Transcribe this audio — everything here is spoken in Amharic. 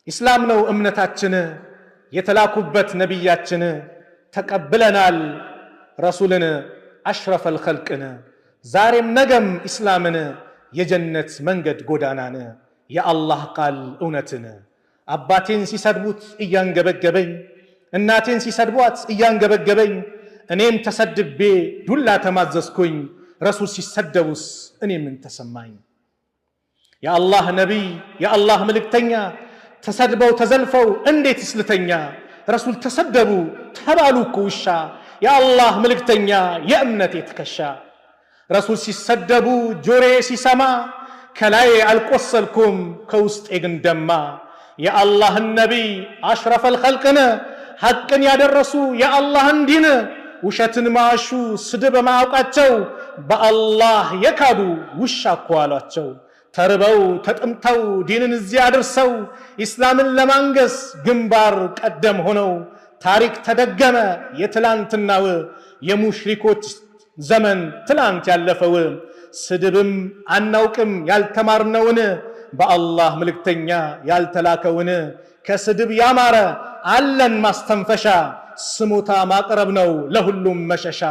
ኢስላም ነው እምነታችን፣ የተላኩበት ነቢያችን፣ ተቀብለናል ረሱልን أشرف الخلق ን፣ ዛሬም ነገም ኢስላምን የጀነት መንገድ ጎዳናን የአላህ ቃል እውነትን። አባቴን ሲሰድቡት እያንገበገበኝ፣ እናቴን ሲሰድቧት እያንገበገበኝ፣ እኔም ተሰድቤ ዱላ ተማዘዝኩኝ። ረሱል ሲሰደቡስ እኔ ምን ተሰማኝ? የአላህ ነቢይ የአላህ መልእክተኛ ተሰድበው ተዘልፈው እንዴት እስልተኛ? ረሱል ተሰደቡ ተባሉ እኮ ውሻ። የአላህ መልእክተኛ የእምነቴ ትከሻ። ረሱል ሲሰደቡ ጆሮዬ ሲሰማ ከላይ አልቆሰልኩም ከውስጤ ግን ደማ። የአላህን ነቢይ أشرف الخلق ን ሐቅን ያደረሱ የአላህን ዲን ውሸትን ማሹ ስድብ ማያውቃቸው በአላህ የካዱ ውሻ እኮ አሏቸው። ተርበው ተጠምተው ዲንን እዚያ አድርሰው ኢስላምን ለማንገስ ግንባር ቀደም ሆነው ታሪክ ተደገመ የትላንትናው የሙሽሪኮች ዘመን ትላንት ያለፈው። ስድብም አናውቅም ያልተማርነውን በአላህ መልእክተኛ ያልተላከውን ከስድብ ያማረ አለን ማስተንፈሻ ስሞታ ማቅረብ ነው ለሁሉም መሸሻ።